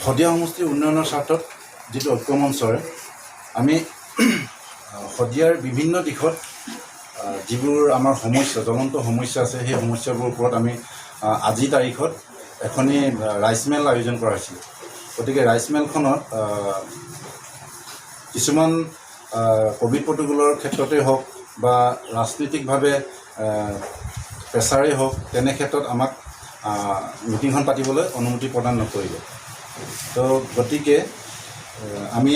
শদিয়া সমষ্টিৰ উন্নয়নৰ স্বাৰ্থত যিটো ঐক্যমঞ্চৰে আমি শদিয়াৰ বিভিন্ন দিশত যিবোৰ আমাৰ সমস্যা, জ্বলন্ত সমস্যা আছে, সেই সমস্যাবোৰৰ ওপৰত আমি আজিৰ তাৰিখত এখনি ৰাইজমেল আয়োজন কৰা হৈছিল। গতিকে ৰাইজমেলখনত কিছুমান ক'ভিড প্ৰট'কলৰ ক্ষেত্ৰতেই হওক বা ৰাজনৈতিকভাৱে প্ৰেছাৰেই হওক, তেনে ক্ষেত্ৰত আমাক মিটিংখন পাতিবলৈ অনুমতি প্ৰদান নকৰিলে। তো গতিকে আমি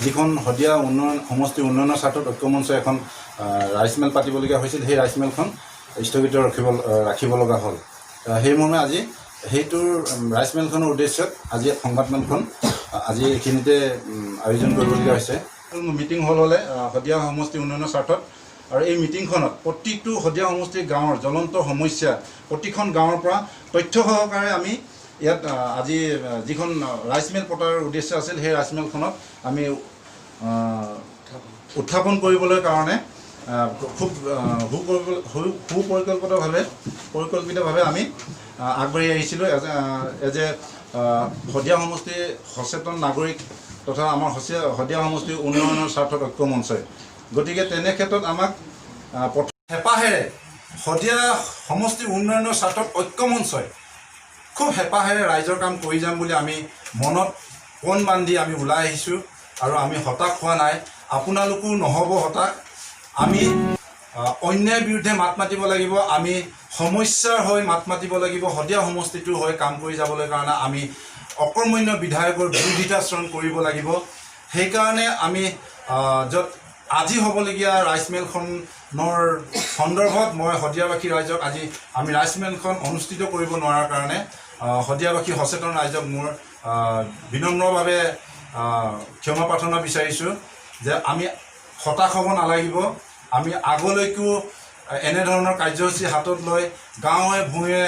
যিখন শদিয়া উন্নয়ন সমষ্টিৰ উন্নয়নৰ স্বাৰ্থত ঐক্যমঞ্চই এখন ৰাইজমেল পাতিবলগীয়া হৈছিল, সেই ৰাইজমেলখন স্থগিত ৰাখিব লগা হ'ল। সেই মৰ্মে আজি সেইটোৰ ৰাইজমেলখনৰ উদ্দেশ্যত আজি সংবাদমেলখন আজি এইখিনিতে আয়োজন কৰিবলগীয়া হৈছে। মিটিং হল হ'লে শদিয়া সমষ্টিৰ উন্নয়নৰ স্বাৰ্থত আৰু এই মিটিংখনত প্ৰতিটো শদিয়া সমষ্টিৰ গাঁৱৰ জ্বলন্ত সমস্যা প্ৰতিখন গাঁৱৰ পৰা তথ্য সহকাৰে আমি ইয়াত আজি যিখন ৰাইজমেল পতাৰ উদ্দেশ্য আছিল, সেই ৰাইজমেলখনত আমি উত্থাপন কৰিবলৈ কাৰণে খুব সুপৰিকল্পিতভাৱে আমি আগবাঢ়ি আহিছিলোঁ এজ এ শদিয়া সমষ্টিৰ সচেতন নাগৰিক তথা আমাৰ শদিয়া সমষ্টিৰ উন্নয়নৰ স্বাৰ্থত ঐক্যমঞ্চই। গতিকে তেনে ক্ষেত্ৰত আমাক হেঁপাহেৰে শদিয়া সমষ্টিৰ উন্নয়নৰ স্বাৰ্থত ঐক্যমঞ্চই খুব হেঁপাহেৰে ৰাইজৰ কাম কৰি যাম বুলি আমি মনত পণ বান্ধি আমি ওলাই আহিছোঁ আৰু আমি হতাশ হোৱা নাই। আপোনালোকো নহ'ব হতাশ। আমি অন্যায়ৰ বিৰুদ্ধে মাত মাতিব লাগিব, আমি সমস্যাৰ হৈ মাত মাতিব লাগিব। শদিয়া সমষ্টিটোৰ হৈ কাম কৰি যাবলৈ কাৰণে আমি অকৰ্মণ্য বিধায়কৰ বিৰোধিতাচৰণ কৰিব লাগিব। সেইকাৰণে আমি য'ত আজি হ'বলগীয়া ৰাইজমেলখনৰ সন্দৰ্ভত মই শদিয়াবাসী ৰাইজক আজি আমি ৰাইজমেলখন অনুষ্ঠিত কৰিব নোৱাৰাৰ কাৰণে শদিয়াবাসী সচেতন ৰাইজক মোৰ বিনম্ৰভাৱে ক্ষমা প্ৰাৰ্থনা বিচাৰিছোঁ যে আমি হতাশ হ'ব নালাগিব। আমি আগলৈকো এনেধৰণৰ কাৰ্যসূচী হাতত লৈ গাঁৱে ভূঞে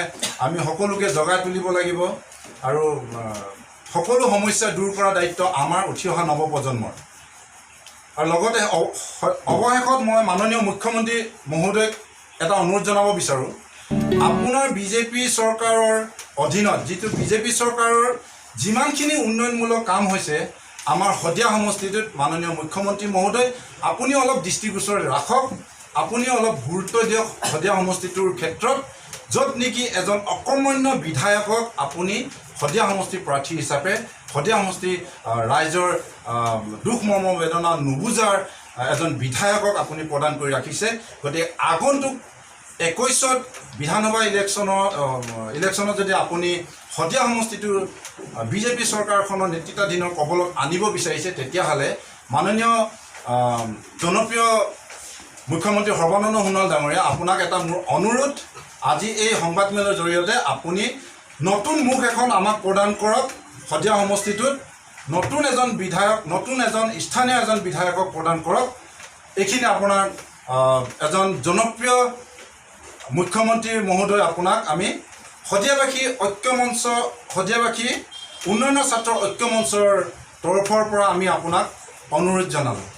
আমি সকলোকে জগাই তুলিব লাগিব আৰু সকলো সমস্যা দূৰ কৰাৰ দায়িত্ব আমাৰ উঠি অহা নৱপ্ৰজন্মৰ। আৰু লগতে অৱশেষত মই মাননীয় মুখ্যমন্ত্ৰী মহোদয়ক এটা অনুৰোধ জনাব বিচাৰোঁ। আপোনাৰ বিজেপি চৰকাৰৰ অধীনত যিটো বিজেপি চৰকাৰৰ যিমানখিনি উন্নয়নমূলক কাম হৈছে আমাৰ শদিয়া সমষ্টিটোত, মাননীয় মুখ্যমন্ত্ৰী মহোদয়, আপুনি অলপ দৃষ্টিগোচৰ ৰাখক, আপুনি অলপ গুৰুত্ব দিয়ক শদিয়া সমষ্টিটোৰ ক্ষেত্ৰত, য'ত নেকি এজন অকৰ্মণ্য বিধায়কক আপুনি শদিয়া সমষ্টিৰ প্ৰাৰ্থী হিচাপে শদিয়া সমষ্টিৰ ৰাইজৰ দুখ মৰ্ম বেদনা নুবুজাৰ এজন বিধায়কক আপুনি প্ৰদান কৰি ৰাখিছে। গতিকে আগন্তুক 21ত বিধানসভা ইলেকশ্যনত যদি আপুনি শদিয়া সমষ্টিটোৰ বিজেপি চৰকাৰখনৰ নেতৃত্বাধীনৰ কবলত আনিব বিচাৰিছে, তেতিয়াহ'লে মাননীয় জনপ্ৰিয় মুখ্যমন্ত্ৰী সৰ্বানন্দ সোণোৱাল ডাঙৰীয়া, আপোনাক এটা মোৰ অনুৰোধ, আজি এই সংবাদমেলৰ জৰিয়তে আপুনি নতুন মুখ এখন আমাক প্ৰদান কৰক। শদিয়া সমষ্টিটোত নতুন এজন বিধায়ক, নতুন এজন স্থানীয় এজন বিধায়কক প্ৰদান কৰক। এইখিনি আপোনাৰ এজন জনপ্ৰিয় মুখ্যমন্ত্ৰী মহোদয়, আপোনাক আমি শদিয়াবাসী ঐক্যমঞ্চ, শদিয়াবাসী উন্নয়নৰ স্বাৰ্থৰ ঐক্যমঞ্চৰ তৰফৰ পৰা আমি আপোনাক অনুৰোধ জনালোঁ।